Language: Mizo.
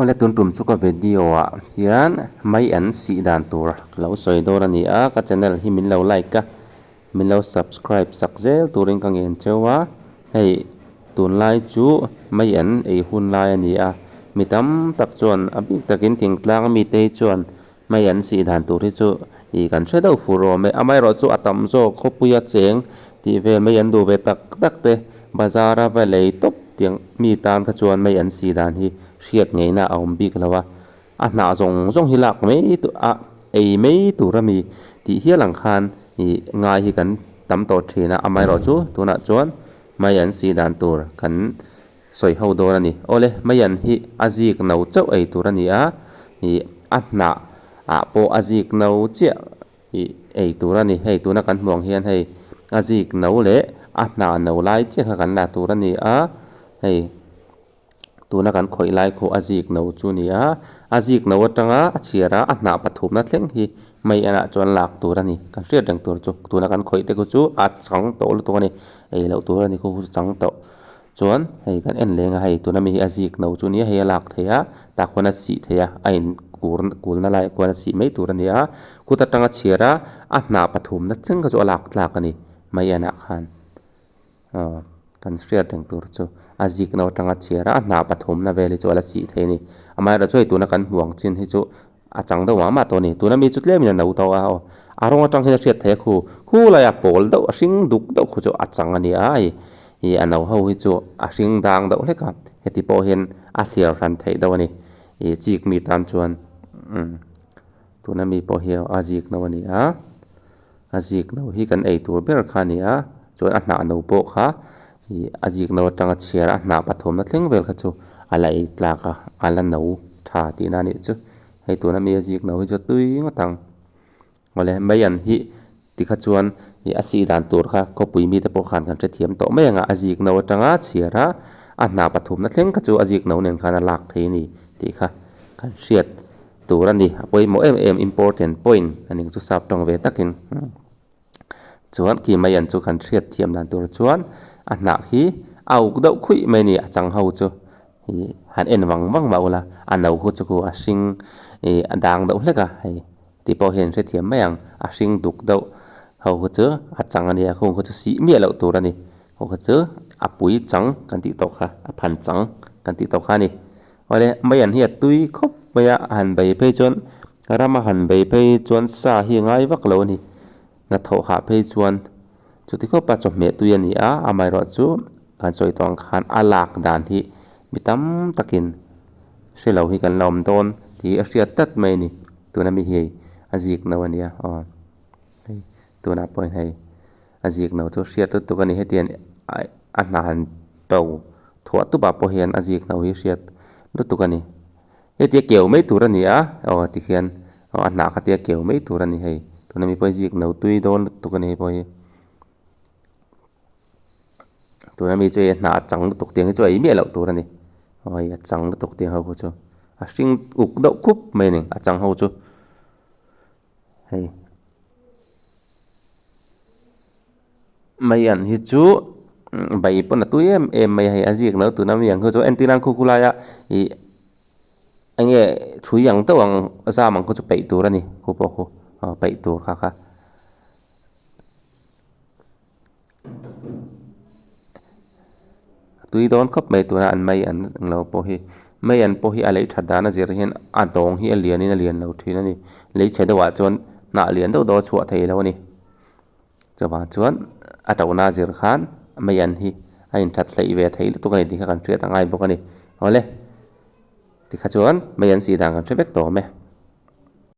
Awle tun tum chu ka video ah hian mai an sih dan tur ka lo sawi dawn a ni a, ka channel hi min lo like a, min lo subscribe sak zel turin ka ngen cheu a, hei tunlai chu mai an ei hun lai a ni a, mi tam tak chuan a bik takin thingtlang mite hi chuan mai an sih dan tur hi chu ih kan hre deuh fur awm e, amaherawh chu a tam zawk khawpuia cheng tih vel mai an duh ve tak tak te bazar a va lei tawp tiang mi tan kha chuan mai an sih dan hi hriat ngeina a awm bik lo a, a hnah zawng zawng hi lak mai a ei mai tur a mi tih hial ang khan ih ngai hi kan tam tawh thin a, amaherawh chu tunah chuan mai an sih dan tur kan sawi ho dawn a ni. Awle, mai an hi a zik no chauh ei tur a ni a, ih a hnah ah pawh a zik no chiah ih ei tur a ni. Hei tuna kan hmuh ang hian hei a zik no leh a hnah no lai chiah kha kan la tur a ni a, hei. Tuna kan khawih lai khu a zik no chu a ni a, a zik no atanga a chhiar a, a hnah pathumna thleng hi mai enah chuan lak tur a ni. Kan hriat reng tur chu tuna kan khawih te khu chu a chang tawh lutuk a ni, ei loh tur a ni khu chu chang tawh. Chuan hei kan en leng a hei tuna mi hi a zik no chu a ni a, hei a lak theih a, tah khuan a sih theih a, a in kur kulna laiah khuan a sih mai tur a ni a, kut atanga chhiar a, a hnah pathumna thleng kha chu a lak tlak a ni mai enah khan aw. Kan hriat reng tur chu a zik no atanga chhiar a, a hnah pathumna vel hi chu a la sih thei a ni. Amaherawhchu chu hei tuna kan hmuh ang chin hi chu a chang deuh mah mah tawh a ni. Tuna mi chu tlemin a no tawh a aw. A rawng atang hian a hriat theih a khu khu laia pawl deuh a hring duk deuh khu chu a chang a ni a, hei ih a no ho hi chu a hring dang deuh hlek a, heti pawh hian a thliar hran theih deuh a ni. Ih chik mi tan chuan umm tuna mi pawh hi a zik no a ni a. A zik no hi kan ei tur ber kha a ni a, chuan a hnah no pawh kha ih a zik no atanga chhiar a hnah pathumna thleng vel kha chu a la ei tlak a, a la no tha tihna a nih chu. Hei tuna mi a zik no hi chu tui ngawt ang. Awle mai an hi tikha chuan ih a sih dan tur kha khawpui mite pawh khan kan hrethiam tawh mai ang a, a zik no atanga chhiar a a hnah pathumna thleng kha chu a zik no nen khan a lak thei a ni tih kha kan hriat. Tur a ni, a pawimawh em em important point a ning chu sap tawng ve takin chuan khi mai an chu kan hriat thiam dan tur chuan a hnah khi a uk deuh khuih mai a ni a chang ho chu ih han en vang vang mah ula a no khu chu khu a hring ih a dang deuh hlek a hei tih pawh hian hrethiam mai ang a hring duk deuh ho khu chu a chang a nia khung khu chu sih miah loh tur a ni khu kha chu a pui chang kan tih tawh kha a phan chang kan tih tawh kha a ni. Awle mai an hi a tui khawp mai a, a han bei phei chuan rama han bei phei chuan sa hi a ngai vak lo a ni. Hnathawh hah phei chuan chuti khawpa chawhmeh tui a ni a, amaherawhchu kan sawi tawh ang khan a lak dan hi mi tam takin hre lo hi kan la awm dawn tih a hriat tlat mai a ni. Tuna mi hi a zik no a nia aw hei tunah pawh hian hei a zik no chu hriat lutuk a ni hetiang a hna han to thuah tupah pawh hian a zik no hi hriat lutuk a ni hetia keu mai tur a ni a aw tikhian aw a hnah kha tia keu mai tur a ni hei tuna mi pawh hi zik no tui dawn lutuk a ni hei pawh hi tuna mi chu hei a hnah a chang lutuk tiang hi chu a ei miah loh tur a ni aw hei a chang lutuk tiang ho khu chu a hring uk deuh khup mai a ni a chang ho chu hei. Mai an hi chu bai pawn a tui em em mai a hei a zik no tuna mi ang khu chu entir nan khu khu laia ih eng nge thui ang deuh ang zam ang khu chu peih tur a ni khu pawh khu aw peih tur kha kha. Tui dawn khawp mai tuna an mai an lo pawh hi mai an pawh hi a lei that dan a zir hian a dawng hi a lian in a lian lo thin a ni lei chhe deuhah chuan hnah lian deuh deuh a chhuah thei lo a ni chuvang chuan a ṭona zir khan mai an hi a inthat hleih ve thei lutuk a ni tih kha kan hriat a ngai bawk a ni awle tikha chuan mai an sih dan kan hre vek tawh awm e.